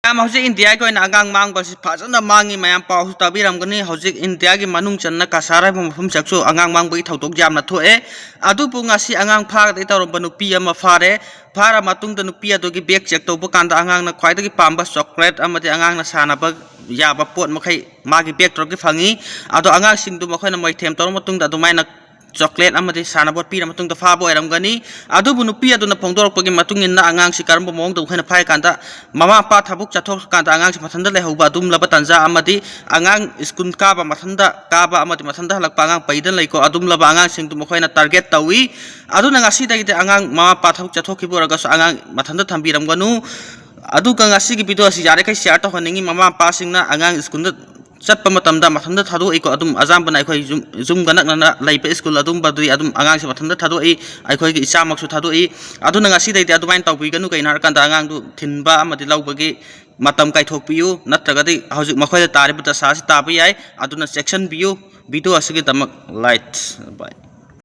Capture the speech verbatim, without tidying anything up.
ꯃꯌꯥꯝ, ꯍꯧꯖꯤꯛ ꯏꯟꯗꯤꯌꯥꯒꯤ ꯑꯣꯏꯅ ꯑꯉꯥꯡ ꯃꯥꯡꯕꯁꯤ ꯐꯖꯅ ꯃꯥꯡꯉꯤ꯫ ꯃꯌꯥꯝ ꯄꯥꯎꯁꯨ ꯇꯥꯕꯤꯔꯝꯒꯅꯤ꯫ ꯍꯧꯖꯤꯛ ꯏꯟꯗꯤꯌꯥꯒꯤ ꯃꯅꯨꯡ ꯆꯟꯅ ꯀꯁꯥꯔ ꯍꯥꯏꯕ ꯃꯐꯝꯁꯤꯗꯁꯨ ꯑꯉꯥꯡ ꯃꯥꯡꯕꯒꯤ ꯊꯧꯗꯣꯛ ꯌꯥꯝꯅ ꯊꯣꯛꯑꯦ꯫ ꯑꯗꯨꯕꯨ ꯉꯁꯤ ꯑꯉꯥꯡ ꯐꯥꯒꯗꯒꯤ ꯇꯧꯔꯝꯕ ꯅꯨꯄꯤ ꯑꯃ ꯐꯥꯔꯦ꯫ ꯐꯥꯔ ꯃꯇꯨꯡꯗ ꯅꯨꯄꯤ ꯑꯗꯨꯒꯤ bag check ꯇꯧꯕ ꯀꯥꯟꯗ ꯑꯉꯥꯡꯅ ꯈ꯭ꯋꯥꯏꯗꯒꯤ ꯄꯥꯝꯕ chocolate ꯑꯃꯗꯤ ꯑꯉꯥꯡꯅ ꯁꯥꯟꯅꯕ ꯌꯥꯕ ꯄꯣꯠ ꯃꯈꯩ ꯃꯥꯒꯤ bag ꯇꯧꯔꯒ ꯐꯪꯉꯤ꯫ ꯑꯗꯣ ꯑꯉꯥꯡꯁꯤꯡꯗꯨ ꯃꯈꯣꯏꯅ ꯃꯣꯏꯊꯦꯝ ꯇꯧꯔ ꯃꯇꯨꯡꯗ ꯑꯗꯨꯃꯥꯏꯅ chocolate ꯑꯃꯗꯤ ꯁꯥꯟꯅꯄꯣꯠ ꯄꯤꯔ ꯃꯇꯨꯡꯗ ꯐꯥꯕ ꯑꯣꯏꯔꯝꯒꯅꯤ꯫ ꯑꯗꯨꯕꯨ ꯅꯨꯄꯤ ꯑꯗꯨꯅ ꯐꯣꯡꯗꯣꯔꯛꯄꯒꯤ ꯃꯇꯨꯡ ꯏꯟꯅ ꯑꯉꯥꯡꯁꯤ ꯀꯔꯝꯕ ꯃꯑꯣꯡꯗ ꯑꯩꯈꯣꯏꯅ ꯐꯥꯏ ꯀꯥꯟꯗ, ꯃꯃꯥ ꯃꯄꯥ ꯊꯕꯛ ꯆꯠꯊꯣꯛꯀꯥꯟꯗ ꯑꯉꯥꯡꯁꯤ ꯃꯊꯟꯇ ꯂꯩꯍꯧꯕ ꯑꯗꯨꯝꯂꯕ ꯇꯥꯟꯖꯥ ꯑꯃꯗꯤ ꯑꯉꯥꯡ ꯁ꯭ꯀꯨꯜ ꯀꯥꯕ, ꯃꯊꯟꯇ ꯀꯥꯕ ꯑꯃꯗꯤ ꯃꯊꯟꯇ ꯍꯜꯂꯛꯄ ꯑꯉꯥꯡ ꯄꯩꯗꯅ ꯂꯩꯀꯣ, ꯑꯗꯨꯝꯂꯕ ꯑꯉꯥꯡꯁꯤꯡꯗꯨ ꯃꯈꯣꯏꯅ target ꯇꯧꯏ꯫ ꯑꯗꯨꯅ ꯉꯁꯤꯗꯒꯤꯗꯤ ꯑꯉꯥꯡ ꯃꯃꯥ ꯃꯄꯥ ꯊꯕꯛ ꯆꯠꯊꯣꯛꯈꯤꯕ ꯑꯣꯏꯔꯒꯁꯨ ꯑꯉꯥꯡ ꯃꯊꯟꯇ ꯊꯝꯕꯤꯔꯝꯒꯅꯨ꯫ ꯑꯗꯨꯒ ꯉꯁꯤꯒꯤ video ꯑꯁꯤ ꯌꯥꯔꯤꯈꯩ share ꯇꯧꯍꯟꯅꯤꯡꯉꯤ꯫ ꯃꯃꯥ ꯃꯄꯥꯁꯤꯡꯅ ꯑꯉꯥꯡ ꯁ꯭ꯀꯨꯜꯗ ꯆꯠꯄ ꯃꯇꯝꯗ ꯃꯊꯟꯇ ꯊꯥꯗꯣꯛꯏꯀꯣ, ꯑꯗꯨꯝ ꯑꯌꯥꯝꯕꯅ ꯑꯩꯈꯣꯏ ꯌꯨꯝ, ꯌꯨꯝꯒ ꯅꯛꯅꯅ ꯂꯩꯕ ꯁ꯭ꯀꯨꯜ ꯑꯗꯨꯝꯕꯗꯨꯗꯤ ꯑꯗꯨꯝ ꯑꯉꯥꯡꯁꯦ ꯃꯊꯟꯇ ꯊꯥꯗꯣꯛꯏ꯫ ꯑꯩꯈꯣꯏꯒꯤ ꯏꯆꯥꯃꯛꯁꯨ ꯊꯥꯗꯣꯛꯏ꯫ ꯑꯗꯨꯅ ꯉꯁꯤꯗꯩꯗꯤ ꯑꯗꯨꯃꯥꯏꯅ ꯇꯧꯕꯤꯒꯅꯨ꯫ ꯀꯩꯅꯣ ꯍꯥꯏꯔꯀꯥꯟꯗ ꯑꯉꯥꯡꯗꯨ ꯊꯤꯟꯕ ꯑꯃꯗꯤ ꯂꯧꯕꯒꯤ ꯃꯇꯝ ꯀꯥꯏꯊꯣꯛꯄꯤꯌꯨ, ꯅꯠꯇ꯭ꯔꯒꯗꯤ ꯍꯧꯖꯤꯛ ꯃꯈꯣꯏꯗ ꯇꯥꯔꯤꯕ ꯗꯁꯥ ꯑꯁꯤ ꯇꯥꯕ ꯌꯥꯏ꯫ ꯑꯗꯨꯅ ꯆꯦꯛꯁꯤꯟꯕꯤꯌꯨ꯫ Video ꯑꯁꯤꯒꯤꯗꯃꯛ like, bye꯫